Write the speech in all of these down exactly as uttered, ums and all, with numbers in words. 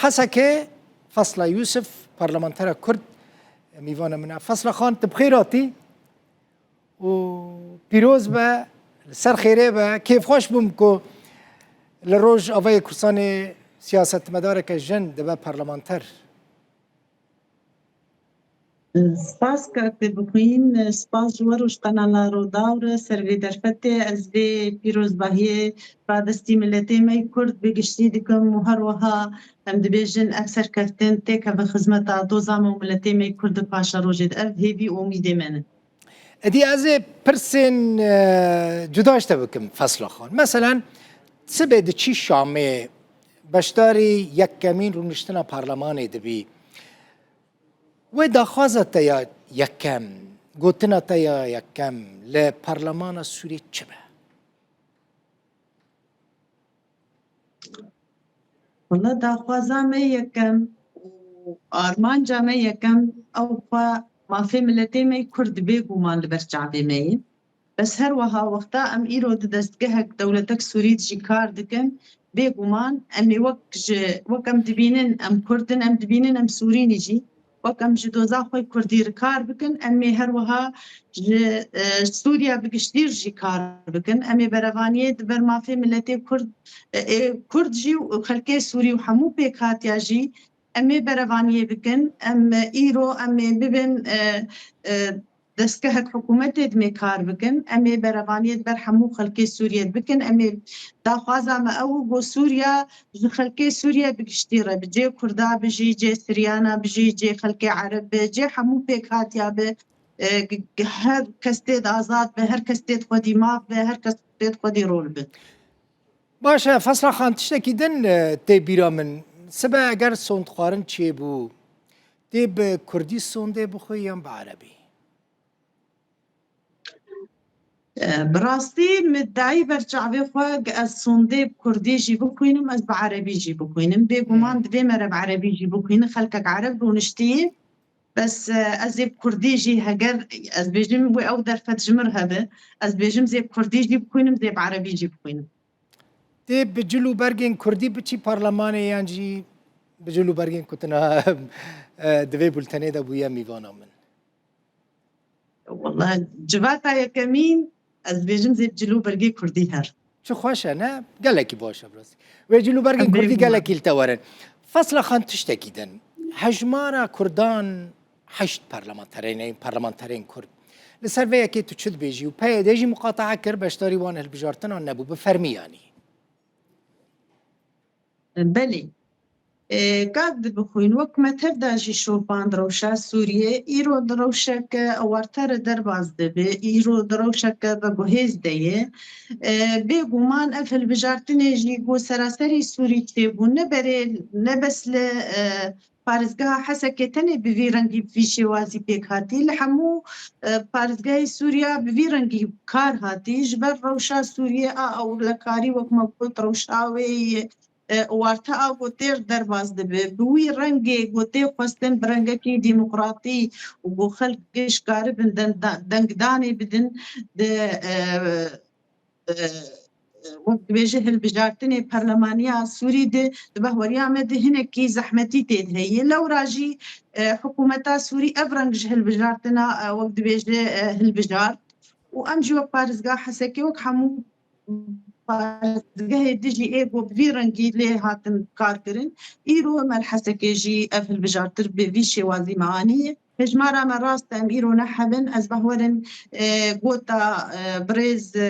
Hesekê Fesla Yusuf, parlamentera Kurd, mîvana min e. Fesla Xan, tu bi xêr hatî û pîroz be, li ser xêrê be. Kêfxweş bûm ku li Rojavayê Kurdistanê siyasetmedareke jin dibe parlamenter. Spas kak te bixwîn, spas ji we û ji qenala Rûdaw re ser vê derfetê. Ez vê pîrozbahiyê radestî miletê me yê Kurd bi giştî dikim û her wiha em dibêjin ev serkeftin têkeve xizmeta doza me û miletê me yê Kurd di paşerojê de. Ev hêvî û umîdê me ne. Êdî ez ê pirsên, e, cuda ji te bikim, Fesla Xan. Meselen, sibê diçî Şamê, beşdarî yekemîn rûniştina parlemanê dibî. Wê daxwaza te ya yekem, gotina te ya yekem li parlemana Sûriyê çi be? Wala daxwaza me yekem û armanca me yekem ew xwe mafê miletê me yê Kurd bêguman li ber çavê me ye. Bes her wiha wexta em îro di destgehek dewletek Sûrî de jî kar dikin, bêguman em ê wek ji, wek em dibînin em Kurd in, em dibînin em Sûrî ne jî. Wek em ji doza xwe Kurdî re kar bikin, em ê her wiha ji, e, Sûriya bi giştî re jî kar bikin. Em ê berevaniyê di ber mafê miletê Kurd, e, ê Kurd jî û xelkê Sûrî û hemû pêkhatiya jî em ê berevaniyê bikin. Em, e, îro em ê bibin, e, e, destgehek hikûmetê dimê kar bikin. Em ê berevaniyê di ber hemû xelkê Sûriyê bikin. Em ê daxwaza me ew ku Sûriya ji xelkê Sûriyê bi giştî re bi cê Kurda bijî, cê Siryana bijî, cê xelkê Ereb be, cê hemû pêkhatiya be, e, g-, g-, her kes tê de azad be, her kes tê de xwedî maf be, her kes tê de xwedî rol be. Baş e, Fesla Xan, tiştekî din, e, tê bîra min. Sibe eger sondxwarin çêbû, tê bi Kurdî sondê bixwe yan bi Erebî? E, bi rastî min dayî ber çavê xwe ku ez sondê bi Kurdî jî bixwînim, ez bi Erebî jî bixwînim. Bêguman Hmm. divê mere bi Erebî jî bixwînin. Xelkek Ereb rûniştî ye. Bes, e, ez ê bi Kurdî jî heger ez bêjim wê ew derfet ji min re hebe, ez bêjim zê bi Kurdî jî bixwînim, zê bi Erebî jî bixwînim. Tê bi cil û bergên Kurdî biçî parlemanê yan jî bi cil û bergên kutina, e, di vê bultenê de bûye mîvana min? Wala civata yekemîn ez dibêjim zê bi cil û bergê Kurdî her. Çi xweş e, ne? Gelekî baş e, bi rastî. Wê cil û bergên Kurdî gelekî li te werin. Fesla Xan, tiştekî din. Hejmara Kurdan heşt parlamenterên, parlamenterên Kurd. Li ser vê yekê tu çi dibêjî û P Y D jî muqataa kir, beşdarî wan hilbijartinan nebû, bi fermî yanî. Belê. E, gad dibixwîn, wek me tev de jî şopand rewşa Sûriyê, îro di rewşeke ewarte re derbas dibe, îro di rewşeke veguhêz de ye. E, bêguman ev hilbijartinê jî ku seraserî Sûrî çêbû, ne berê, ne bes li, e, parêzgeha Hesekê tenê bi vî rengî, bi vî şêwazî pêk hatî. Li hemû, e, parêzgehê Sûriya bi vî rengî kar hatî. Ji ber rewşa Sûriyê a ewlekarî, wek me got, rewşa wê ye, e, warte a ku têr derbas dibe. Bi wî rengê ku tê xwestin bi rengekî demokratî û ku xelk giş karibin den-, da-, dengdanê bidin, di, e, e, wek dibêje hilbijartinê perlemaniya Sûrî de, di behweriya me de hinekî zehmetî tê de heye. Lewra jî, e, hikûmeta Sûrî ev reng ji hilbijartina, e, wek dibêje, e, hilbijart. Û em jî wek parêzgeha Hesekê, wek hemû parêzgehê dijî ê ku bi vî rengî lê hatin kar kirin, îro me li Hesekê jî ev hilbijartir bi vî şêwazî me aniye. Hejmara me rast e, em îro ne heb in. Ez behwerim, e, gota, e, birêz, e,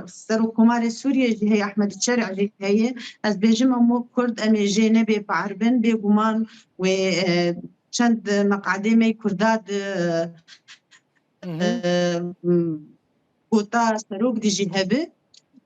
Serokkomarê Sûriyê jî heye, Ehmed Şerî jî heye. Ez bêjim em wek Kurd em ê jê nebê parvin, bêguman wê, e, çend meqadê me yê Kurda di, Hı hı. e, m, gota serok dijî hebe.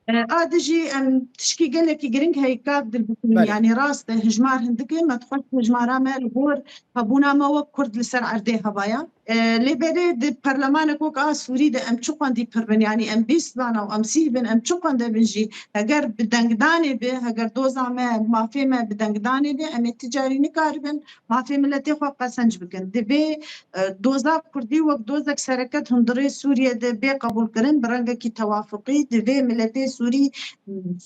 E, a dijî em tişkî gelekî giring heye kak dilbixwîn. Belê. Yanî rast e, hijmar hindik e, me dixwest hijmara me li gor hebûna me wek Kurd li ser erdê hebaya. E, lê belê di perlemaneke wek a Sûrî de em çi xwendî pir bin, yanî em bîst bana û em sî bin, em çi xwende bin jî, heger bi dengdanê bi, heger doza me, mafê me bi dengdanê bi, em ê ti carî nikaribin mafê miletê xwe qesenc bikin. Divê, e, doza Kurdî wek dozek sereke di hundirê Sûriyê de bê qebûlkirin, bi rengekî tewafuqî, divê miletê Sûrî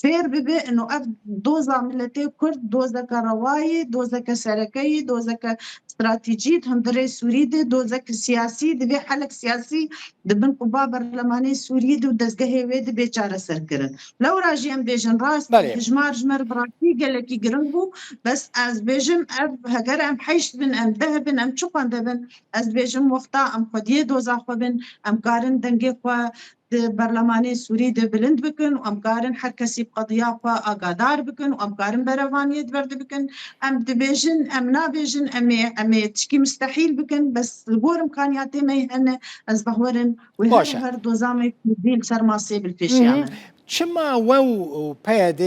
fêr bibe, ino ev doza miletê Kurd dozeke rewa yê, dozeke sereke yê, dozeke stratejî di hundirê Sûrî de, dozeke siyasî, divê helek siyasî di bin quba berlemanê Sûriyê de û dezgehê wê de bê çareserkirin. Lewra jî em bêjin rast, Belê. hijmar ji me re bi rastî gelekî giring bû. Bes ez bêjim ev heger em heşt bin, em deh bin, em çi xwende bin, ez bêjim wexta em xwediyê doza xwe bin, em karin dengê xwe di berlemanê Sûrî de bilind bikin û em karin her kesî bi qediya xwe agadar bikin û em karin berevaniyê di ber de bikin. Em dibêjin, em nabêjin, em ê, em ê tişkî mistehîl bikin, bes li gor imkaniyatê me hene, ez bawer in wê her Baş e. her doza me Kurdî li ser masê bilpêşiya Hı hı. me. Çima we û, û P Y D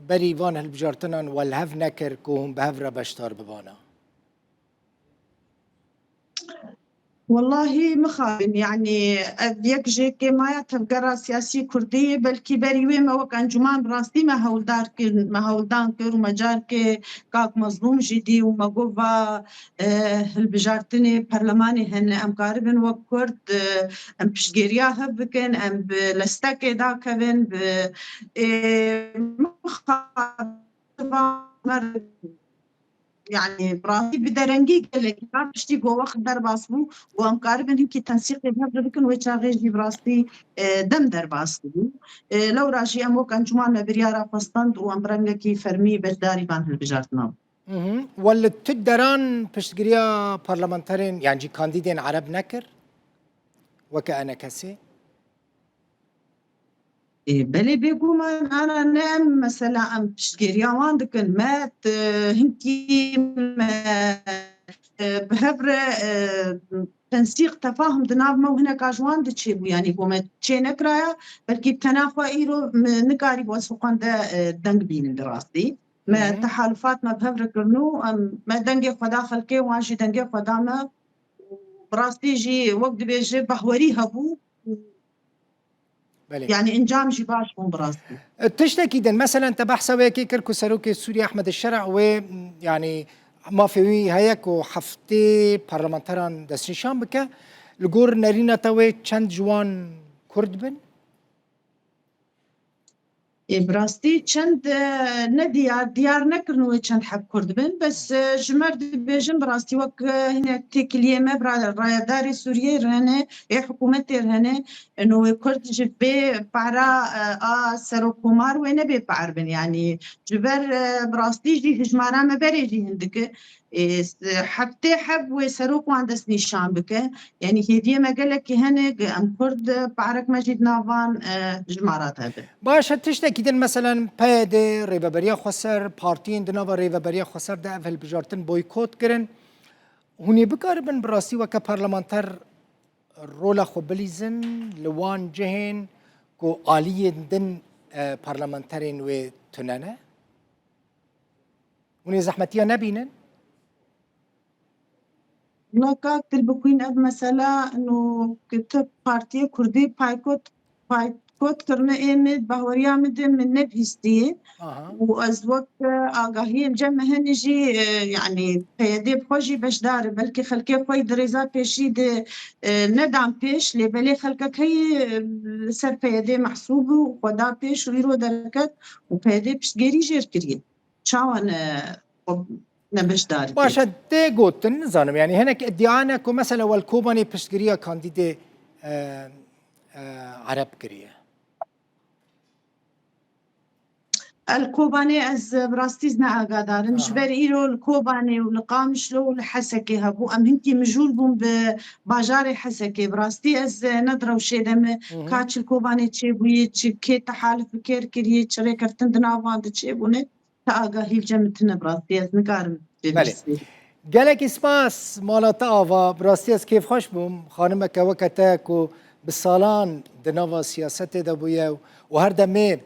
berî van hilbijartinan we li hev nekir ku hûn bi hev re beşdar bibana? Wellahî mixabin, yanî ev yek ji kêmaya tevgera siyasî Kurdî, belkî berî wê me wek encûman bi rastî me hewldar kir, me hewldan kir û me carkê kak Mezlûm jî dî û me got va, e, hilbijartinê perlemanê hene, em karibin wek Kurd, e, em piştgêriya hev bikin, em bi lestekê dakevin, bi, e, mixabin va me yanî, bi rastî bi derengî gelekî van piştî ku wext derbas bû û em karibin hinkî tensîqê bi hev re bikin, wê çaxê jî bi rastî, e, dem derbas bû. E, lewra jî em wek encûman me biryara xwe stand û em bi rengekî fermî beşdarî van hilbijartina bû. Mhm. We li tu deran piştgiriya parlamenterên, yan jî kandîdên Ereb nekir? Weke enekesê? Ê, belê bêguman ana ne em mesela em piştgiriya wan dikin. Me t-, hinkî me, e, bi hev re, e, tensîq, tefahum di nav me û hineka ji wan de çêbû. Yanî bo me çê nekiraya, belkî bi tena xwe îro me nikarî bo ez xwe xwende, e, deng bînim bi rastî. Me Hı hı. tehalufat me bi hev re kirin û em, me dengê xwe da xelkê, wan jî dengê xwe da me. Bi rastî jî wek dibêje behwerî hebû. Belê. Yanî encam jî baş bûn bi rastî. E, tiştekî din, meselen te behsa wê yekê kir ku Serokê Sûriyê Ehmed Şer'a wê, m, yanî mafê wî heye ku heftê parlamenteran destnîşan bike. Li gor nerîna te wê çend ji wan Kurd bin? Ê, bi rastî çend, e, ne diyar, diyar nekirin wê çend heb Kurd bin, bes, e, ji me re dibêjin bi rastî wek, e, hinek têkiliyê me bi ra-, rayedarê Sûriyeyê re hene, ê hikûmetê re hene, ino wê Kurd ji vê para, e, a serokkomar wê nebê par bin. Yanî ji ber, e, bi rastî jî hijmara me berê jî hindik e. Ê, s-, heftê heb wê serok wan destnîşan bike. Yanî hêviyê me gelekî hene, em Kurd, parek me jî di nav van, e, jimara de hebe. Baş e, tiştekî din, meselen P Y D, Rêveberiya Xweser, partiyên di nava Rêveberiya Xweser de ev hilbijartin boykot kirin. Hûn ê bikaribin bi rastî weke parlamenter rola xwe bilîzin li wan cihên ku aliyên din, e, parlamenterên wê tune ne? Hûn ê zehmetiya nebînin? Wela kak Dilbixwîn, ev mesela ino ki tu partiyê Kurdî paykot, paykot kirine ê min, bahweriya min de min nebihîstiye. Aha. Û ez wek, e, agahiyên cem me hene jî, e, yanî P Y D bi xwe jî beşdar e. Belkî xelkê xwe yî di rêza pêşî de, e, nedan pêş, lê belê xelkek heye, e, li ser P Y D mehsûb bû û xwe da pêş û îro derket û P Y D piştgêrî jêr kiriye. Çawa ne, xwe ne beşdarî Baş e, tê gotin, nizanim, yanî hinek îdia ne ku mesela we li Kobanê piştgiriya kandîdê, e, e, Ereb kiriye. El Kobanê ez bi rastî ne agadarim. Ji Aha. ber îro li Kobanê û li Qamişlo û li Hesekê hebû. Em hinkî mijûl bûn bi bajarê Hesekê. Bi rastî ez ne di rewşê de me Hı hı. ka çi li Kobanê çêbûye, çi kê tehalif bi kêr kiriye, çi rêkeftin di nav wan de çêbûne. Te agahî li cem min tune bi rastî, ez nikarim vê Belê. pirsê. Gelekî spas, mala te ava. Bi rastî ez kêfxweş bûm. Xanimeke weke te ku bi salan di nava siyasetê de bûye û her demê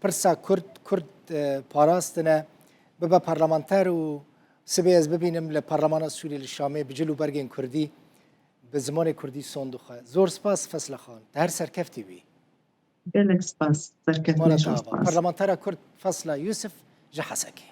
pirsa Kurd, Kurd, e, parastine, bibe parlamenter û sibê ez bibînim li Parlemana Sûriyê li Şamê bi cil û bergên Kurdî bi zimanê kurdî son dixwe. Zor spas Fesla Xan. Te her serkeftî bî. Gelek spas. Serkeftin Mala şo te ava. spas. Parlamentera Kurd Fesla Yusuf ji Hesekê.